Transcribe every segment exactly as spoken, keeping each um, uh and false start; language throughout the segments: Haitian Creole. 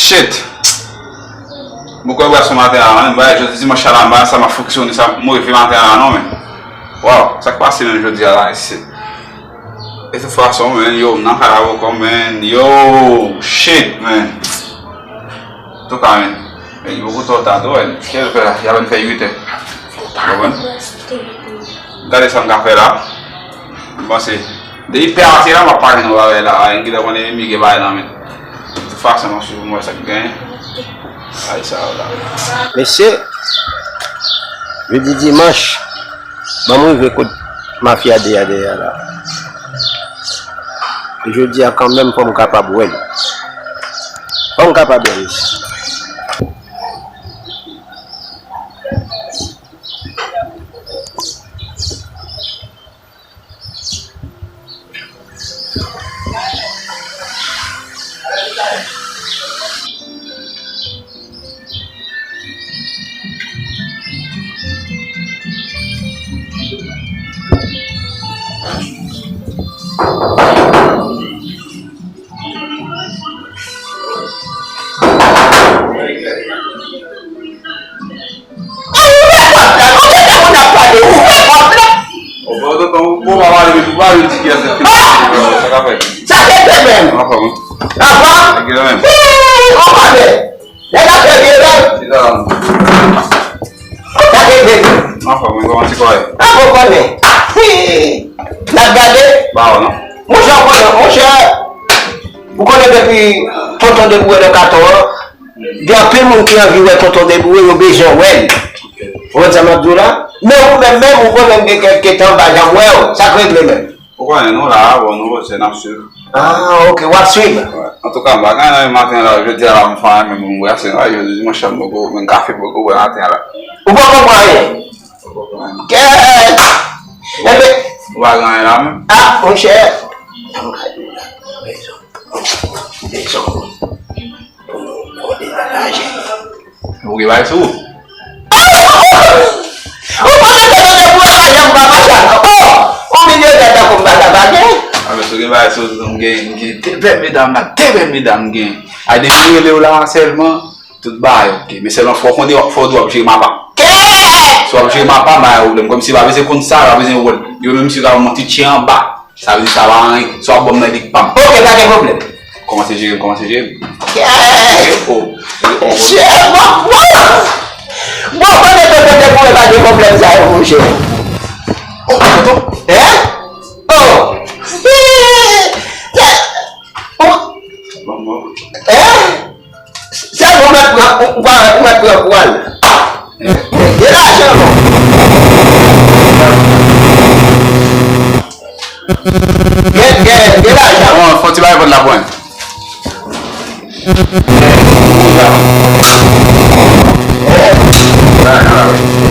Shit! Mwen kwè bwasyon maten an, men, bay, jodi dimanch la, m pa sa m ap fonksyone, sa, m reve maten an, non, men. Waw, sa k pase menm jodi a la, shit. E tout fason, men, yo, m nan kay avè w, men, yo, shit, men. Antouka, men, men, li poko twò ta tou, men. Kèl fè la? Y a pèn fè uit è. Ou konprann? Gade sa m ka fè la. M panse, depi pè a te la, m ap pale nan bagay la. Ay, m gentan konnen ennmi gen bagay nan men. De tout fason, m ap swiv pou m wè sa k genyen. Ay, sa yo la. Mesye, jodi dimanch, ban m rive kot mafya de a dèyè la. E jodi a kanmenm, fò m kapab wè l. Fò m kapab wè l. Ou pa tonton, ou pa pale, ou pa di kiyès ki nan sa k ap fèt. Sa k ete menm? Anfòm, wi. Anfòm? Anfòm? Wi, anfòm. Nèg ap fè vye rèv. Chita la. Sa k ete menm? Anfòm, wi, kòman ti kò a ye? Anfòm, konnen. N ap gade. Ba ou non. Monchè, ou konnen, monchè. Ou konnen depi tonton Deboure nan katon an, gen anpil moun ki anvi wè tonton Deboure, yo bezwen wè l. Ou konprann sa m ap di w la? Men ou menm menm, ou konnen m gen kèk tan m pa janm wè w. Sa k regle menm? Ou konnen nou la, bon, nou se n ap swiv. Ah, ok, w ap swiv. Wè. Antouka, m pa gen anyen maten la, jodi a la, m fè anyen, men m brase, non, jodi dimanch la, m poko, menm kafe m poko bwè maten la. Ou poko bwè anyen? Poko bwè anyen. Kèt! Enben, ou pa gen anyen la menm? Ah, monchè. Sa m ka di w la, rezon. Rezon. Pou nou kòde nan lajan. Ou gen bagay sou ou? Ou konnen ke nan de pou lajan m pa mache. Oh! Ou milyonè tankou m pa ka pa gen. Ah, men si w gen bagay sou ou, m gen, m gen de bèl medam la, de bèl medam m gen. Ay, depi m rele w la sèlman, tout bagay ok. Men sèlman fò w konnen, fò w di w ap jere mapa. Kè! Si w ap jere mapa, m pa gen pwoblèm. Kòmsi w pa bezwen konn sa, w pa bezwen wè. Yo menm si yo ta monte tchè anba. Sa vle di sa pa anyen. Sa w ap ban m nan li k pa m. Ok, pa gen pwoblèm. Kòmanse jere m, kòmanse jere m. Kè! Oh, oh, oh. Mesye, bon, bon. Bon, konnen ke kote pou e pa gen pwoblèm sa yo, monchè. Oh, tonton. Hein? Oh. Bon, bon. Hein? Sèlman ou mèt pran, ou, ou pa, ou mèt pran pou al. Gen lajan non. Gen, gen, gen lajan. Bon, fò ti bagay vòt la pou mwen.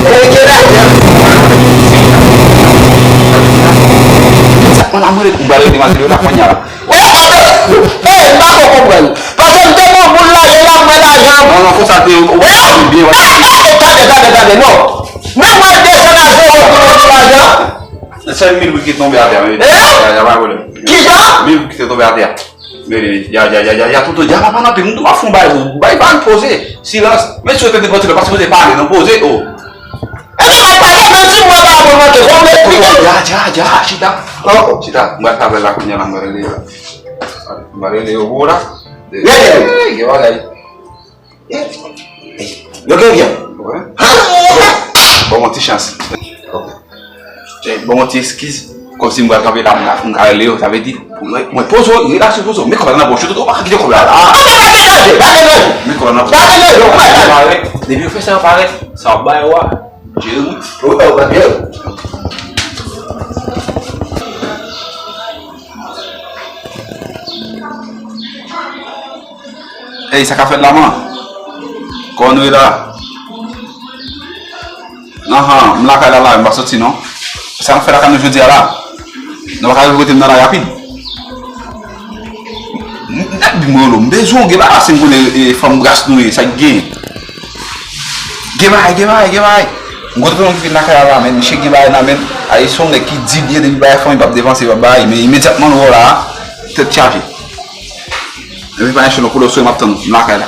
Eh, gen lajan. Sa k mwen la mwen ret m pral rete maten yo la kounye a la. Eh, eh, eh, eh, m pa ko konprann. Paske m te gon boul lajan la, m wè lajan. Non, non, konsa te, ou, ou, eh, byen, wè. Eh, eh, eh, tande, tande, tande, non. Men mwen desann a zewo pou nou di lajan. Sèl mil goud ki tonbe atè, men. Eh? Ya, ya, pa pwoblèm. Kijan? Mil goud ki te tonbe atè. Men, ya, ya, ya, ya, ya, tonton, ya, papa, nan pi, m tou ap fè yon bagay, ou, bay, bay, poze. Silans. Men si w te, te pran ti lè, pa sipoze pale, non, poze, oh. Ebyen, mwen pale, menm si mwen pa bon, mwen te konn esplike. Ya, ya, ya, chita. Oh. Chita, mwen pral travay la kounye a la, mwen rele yo. Mwen rele yo pou la. Rele yo. Hey, gen bagay. Yo gen byen. Wi. Ha? Bon, bon, ti chans. Ok. Bon, bon, ti eskiz. Kòmsi mwen pral kanpe la, mwen ka, mwen ka rele yo, sa vle di, mwen, mwen poze w, relasyon poze w. Men kòb la nan pòch ou, tonton, ou pa ka kite kòb la la. Ah, pa gen danje, pa gen danje. Men kòb la nan pòch ou. Pa gen danje, ou pa gen danje. Depi yo fè sa, yo parèt, sa w ap bay yo a. Jerry. Wi, wi, wi. Ey, sa k ap fèt la, man? Kòman nou ye la? Anhan, m lakay la, la, m pa soti, non. Sa n ap fè lakay nou jodi a la? Nou pa ka rive kote m nan la rapid. M, m, m bezwen w, gen bagay, se m konnen, e, fanm gras nou ye, sa k gen? Gen bagay, gen bagay, gen bagay. M kontan tonton ki vin lakay la la, men misye gen bagay nan men l. A, e se yon nèg ki di l ye, depi bagay fanmi p ap depanse, p ap bagay, men imedyatman l wè w la, tèt chaje. Depi pa yon chelon, kote w sou m ap tann ou, m lakay la.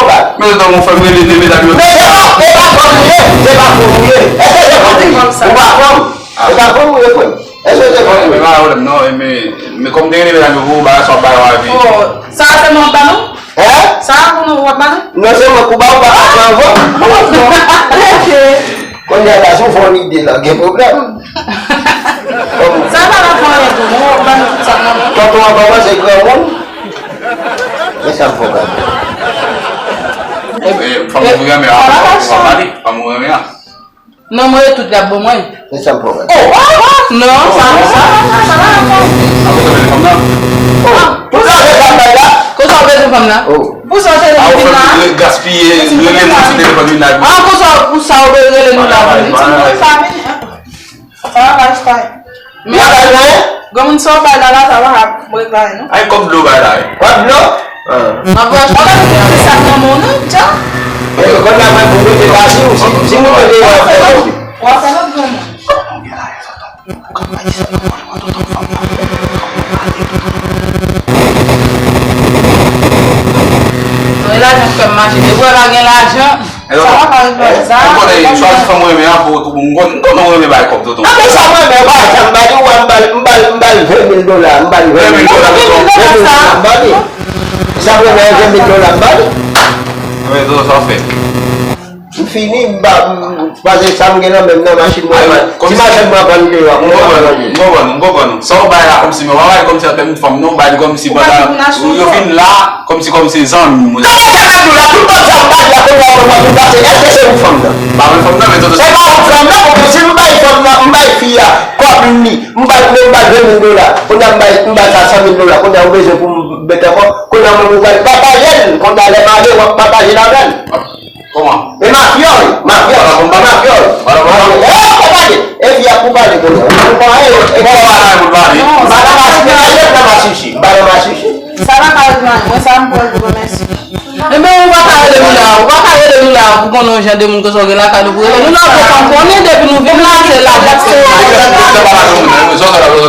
Konbat. Men letan mwen fè m rele de medam yo. Men se pa, se pa fanm ou ye, se pa fanm ou ye. Èske se fanm ou ye? Ou pa fanm? Se pa fanm ou ye, frè m? Èske se fanm ou ye? Men pa pwoblèm, non, men, men kòm te rele medam yo pou ou, bagay sa w ap bay yo avi. Oh, sa se mwen w ap ba nou? Hein? Sa pou nou w ap ba nou? Non, se mwen k ou ba, ou pa ka pran avan. Kounye a la, si w fè yon ide la, gen pwoblèm. Sa pa nan fè anyen tou, non, w ap ba nou tout sa k nan men. Tonton an pa panse granmoun. Men sa m fè w gade. Ebyen, fanm ou renmen an, fanm ou renmen an. Non, mwen tout l ap ban mwen. Men sa m fè w gade. Oh, oh, oh, non, sa, sa, sa, sa pa rapò. Pou sa w bezwen fanm nan? Oh, pou sa w bezwen fanm nan? Oh. Pou sa w te vin la? Gaspiye, rele moun sou telefòn vin la. Ah, pou sa, pou sa w rele nou la pou li? Sa vini, hein? Sa va pa ekspire. Men granmoun sa w bay la la, sa pa ka reklame, non? Ay, kòb dlo bay la, wi. Kòb dlo? Ah. Mwen pa konn ki sa k nan men w, non, Dja. Men kòb la mwen pou mete la, si, si, si nou mete la, w ap fè kòb. W ap fè lòt granmoun. Mwen lajan k fè m mache. Depi w pa gen lajan, sa pa ka regle sa. Ou konnen, chwazi fanm ou renmen an, pou, pou, m konnen, m konnen ou renmen bay kòb, tonton. Nan men sa mwen renmen, pa janm ba li, ou wè m ba l, m ba l, m ba l ven mil dola, m ba l ven mil dola, tonton. Ven mil dola, m ba li. Sa mwen renmen, ven mil dola, m ba li. Men tonton, sa w fè? M fini, m pa, m, paske sa m gen nan men m nan machin mwen, ti machann mwen vann deyò a, m konprann ou, m konprann ou, m konprann ou. Sa w bay la kòmsi, men w pa bay li kòmsi an tèm fanm, non, w bay li kòmsi pandan yo fin la, kòmsi, kòmsi zanmi, moun. Kòman sa m ap di w la, tout kòb sa m bay la, kounye a mwen, mwen vin pase, èske se ou fanm nan? Pa mwen fanm nan, men tonton. Se pa ou fanm nan, paske si m bay fanm nan, m bay fi a kòb li, m bay, m bay ven mil dola, kounye a m bay, m bay sa san mil dola, kounye a ou bezwen pou m bet ankò, kounye a mwen, ou pral pataje l, kounye a lè m ale, w ap pataje l avè l. Kòman? E mafya wi, mafya, mafya wi. Mafya. E, ou pa pale. E fi a pou pale kounye a. Ou pa pale. E kòman w pa pale pou l pale? Madan Masi, madan Masi, madan Masi. Sa pa ka regle anyen. Mwen sa m pral di w mèsi. Ebyen, ou pa ka rele nou la. Ou pa ka rele nou la pou konnen yon jan de moun konsa w gen lakay nou pou rele. Nou la pou konn konnen depi nou vin la, se la, se la. Nèg nan pa la, nèg nan pa la,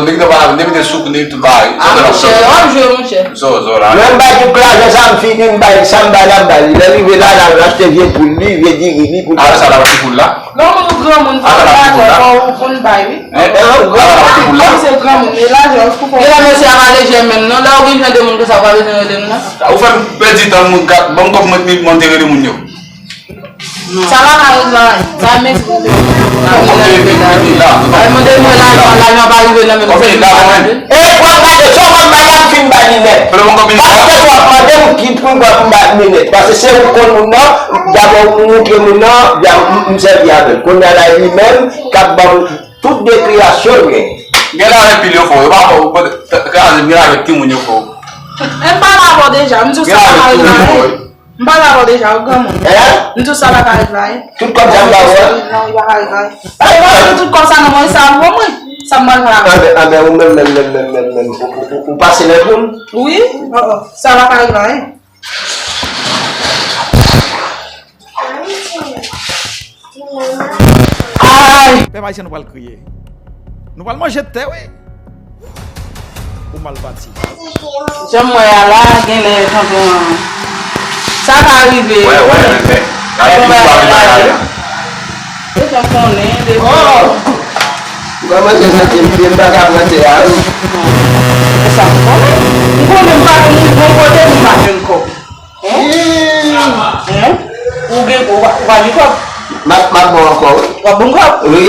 nèg nan pa la, nèg nan pa la, nèg nan pa la. Ah, monchè, w ap jwe, monchè. Zo, zo la. Mwen m bay tout lajan sa m fini, m bay sa m bay la, m bay li. Lè l rive la, l al achte vye poul li, vye diri li pou l. Ah, sa l ap achte poul la? Non, moun ou granmoun, fò ou bay, fò ou konn bay, wi. Hein? Ou granmoun, se granmoun, e lajan, ou fò. Gen lè mesye a pa lejè menm, non, lè ou gen jan de moun konsa, ou pa bezwen rele m, non. Ou fè m pèdi tan, moun, kat, ban m kòb mwen, mwen te rele moun yo. Sa pa ka regle anyen. Sa mèsi pou ou. Ay, mande mwen lajan, lajan pa rive nan men m. E w ap gade, sa w konn bay la, m fin bay li nèt. Paske w ap mande m ki pou m bay li nèt. Paske se ou k konn moun nan, dabò ou montre moun nan, m, m sèvi avè l. Kounye a la, e li menm k ap ban m tout dekriyasyon l gen. Gen la anpil yo fò, yo pa fò, kraze, gen avèk timoun yo fò. M pale avè w deja, m di w sa pa ka regle anyen. M pale avè w deja, ou granmoun. Hein? M di w sa pa ka regle anyen. Tout kòb sa m ba ou a? Non, li pa ka regle anyen. Ay, mwen, tout kòb sa nan mwen, sa pou mwen. Sa m pral fè avè l? Anben, anben, ou menm, menm, menm, menm, menm, menm, ou, ou, ou, ou pase lè pou m? Wi, oh, oh, sa pa ka regle anyen. Ay! Pèp ayisyen, nou pral kriye. Nou pral manje tè, wi. Ou mal pati. Jan m wè a la, genlè tonton an. Sa ka rive. Wè, wè, men, men. Gade ki bagay la. Depi m konnen, depi. Oh! M kòmanse santi m byen, m pa ka pran tè a, wi. E sa m konnen. M konnen m pa, m gon kote pou m pa jwenn kòb. Hein? Hein? Ou gen, ou pa, ou pa gen kòb? M ap, m ap bon ankò, wi. W ap bon kòb? Wi.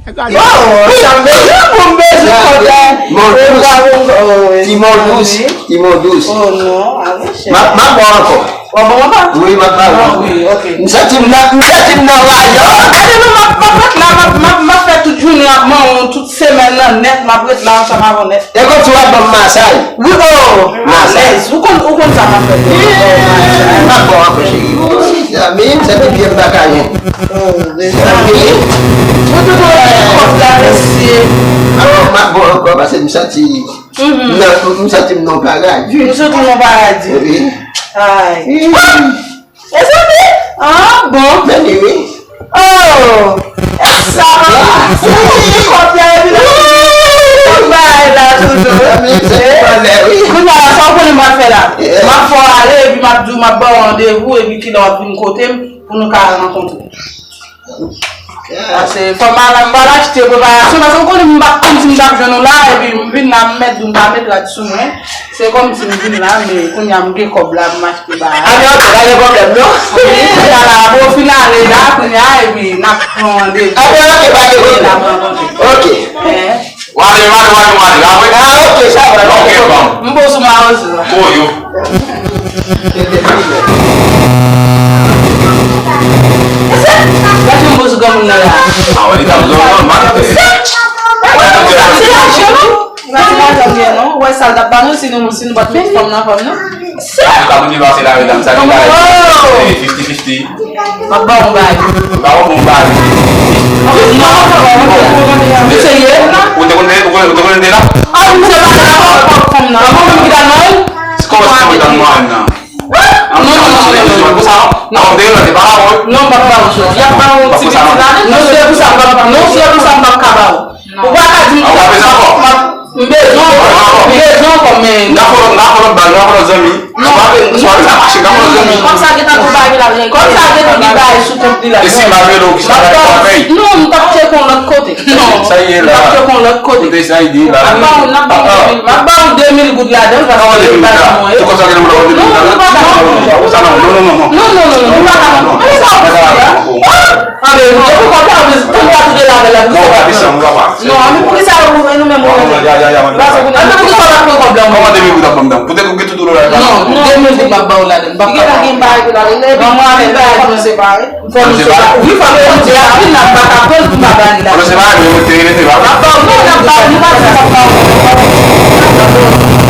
Oh, wi, m bezwen, bon, m bezwen kòb la. Mon dous. Ti mon dous. Ti mon dous. Oh, non, ah, monchè. M ap, m ap bon ankò. W ap bon ankò? Wi, m ap bon ankò. Ah, wi, ok. M santi m nan, m santi m nan raje. Oh, gade non, m ap, m ap ret la, m ap, m ap, m ap fè tout jounen ak manman, tout semèn nan nèt, m ap ret la ansanm avè w nèt. E kòmsi w ap ban m masaj. Wi, o, alèz. Ou konn, ou konn sa m ap fè. M ap bon ankò, cheri. Zanmi m, se te byen m pa ka jwenn. Oh, mezanmi. Mwen te konn kòb la, mesye. Ah, m ap bon ankò, paske m santi, m nan, m santi m nan yon paradi. M santi m nan yon paradi. Wi. Ay. Mezanmi! Ah, bon. Men li, wi. Oh! E sa, papa! Wi, kòb la, epi la. Wi, bay la, toutou. Men se pandan, wi. Kounye a, sa w konnen m ap fè la? M ap fè w ale, epi m M ap di w, m ap ba w randevou, epi kilè w ap vin kote m pou nou ka rankontre. Paske fò m al, m pral achte preparasyon, paske w konnen m pa t konn si m t ap jwenn ou la, epi m vin la, m mèt di w m pa met rad sou mwen. Se kòmsi m vin la, men kounye a m gen kòb la pou m achte bagay. A, men ok, pa gen pwoblèm, non. Wi, kounye a la, bon, fin ane la, kounye a, epi n ap pran randevou. A, men ok, pa gen pwoblèm. N ap rankontre. Ok. Eh. W ale, w ale, w ale, w ale, la, wi. A, ok, sa va, ok, bon. M poze w mawozo la. Bon, yo. Gade yon bouz granmoun nan la. Ah, wè, li t ap zòn, non, mal fè. Se aksyon, non? Gade madanm li an, non. Wè sa l t ap ba nou si nou, si nou pa t met fanm nan, fanm nan. Sa. An tou ka, moun ki pase la, medam, sa ki la, fifty fifty. M ap ba w yon bagay. M ap ba w yon bagay. Non, non, non, non. Ou serye? Ou te konn, ou te konn, ou te konn te la? Ah, misye pa la, fanm nan. Ou menm ki ta nan? Kòman se konn ta nan nan? Non, non, non, non, non. Pou sa, non. Non, m te la, te pa la, wi. Non, m pa ba w chans. Y ap ba w ti pitit la, non, se pou sa, m pa, non, se pou sa, m pa ka ba w. Ou pa ka di m sa. M bezwen ankò, m bezwen ankò, men. N a fè lòt, n a fè lòt bal, n a fè lòt zanmi. Non, non, non. Kòm sa gen tan tou bagay la, kòm sa gen tan gen bagay sou kont li la. E si m pa rele w, ki sa k ap fè? Non, m t ap tcheke yon lòt kote. Non, m t ap tcheke yon lòt kote. Kote sa y di la. M ap ba w, m ap ba w de mil, m ap ba w de mil goud ladan l, paske se pa mwen. Ou konn sa gen nan mwen, de mil goud ladan? Non, nou pa ka. Non, non, non, non, non. Non, non, non, non, nou pa ka. Anben, sa w fè la? Ah, men, nou te pou konn sa, men tann pa toude la, la, non, pa desann, papa. Non, men poukisa nou, nou menm, nou menm? Anben, poukisa w ap pran kòb la? Kòman de mil goud ap ban m dan? Poutèt ou gen tout doulè la. Non, de mil goud m ap ba w ladan, m p ap ka ba w. Ban mwen avèk bagay pou nou separe. Fò nou separe. Wi, fò nou di a, wi, n ap ba, n ap ba l pou m pa ba li la. Fò nou separe, men mwen te rete la. M ap ba w, non, n ap ba w, nou pa di n ap ba w.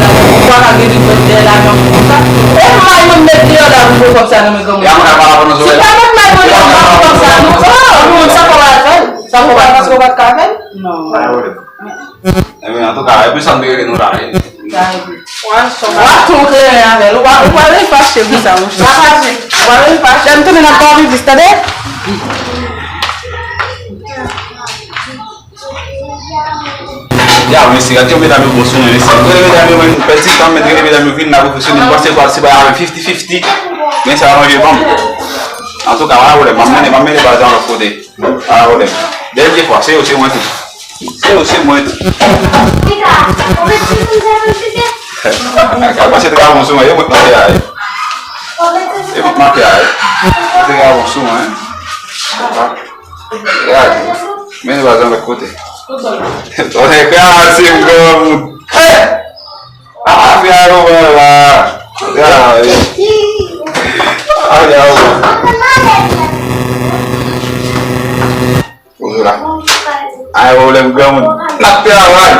Ou pa ka gen li pran dèyè lajan konsa. E mwen menm met deyò la pou kòb sa nan men granmoun. E a mwen ka pale avè nou. Se pa nòmal, mwen, sa pa konsa, non. Oh, non, sa pa pral fè. Sa pa pral, paske w pa t ka fè l? Non. Ebyen, antouka, epi sa m te rele nou la, wi. Wa tou kleren avè l. Ou pa, ou pa vle fache pou sa, monchè. Pa fache. Ou pa vle fache. Lè m tounen, n ap ba w pi plis, tande? Ya, mesye, gade yon medam yo bon sou mwen, mesye. Rele medam yo, mwen pèdi tan, mwen rele medam yo vin la pwofesyonèl, m panse kwa se bay avè fifty fifty, men sa aranje ban m. Antouka, pa gen pwoblèm, m ap mennen, m ap mennen bal sa yon lòt kote. Pa gen pwoblèm. Dènye fwa, se yo, se mwen tou. Se yo, se mwen tou. Gade, se te ka bon sou mwen, yo mwen k mande a, wi. Yo mwen k mande a, wi. Se te ka bon sou mwen, wi. Gade. Men nou pa janm lòt kote. Tonnè kraze m granmoun. Hey! Ah, fè a yo pran la. Gade. Ah, fè a yo pran. Poze la. Ay, pwoblèm granmoun. N ap travay.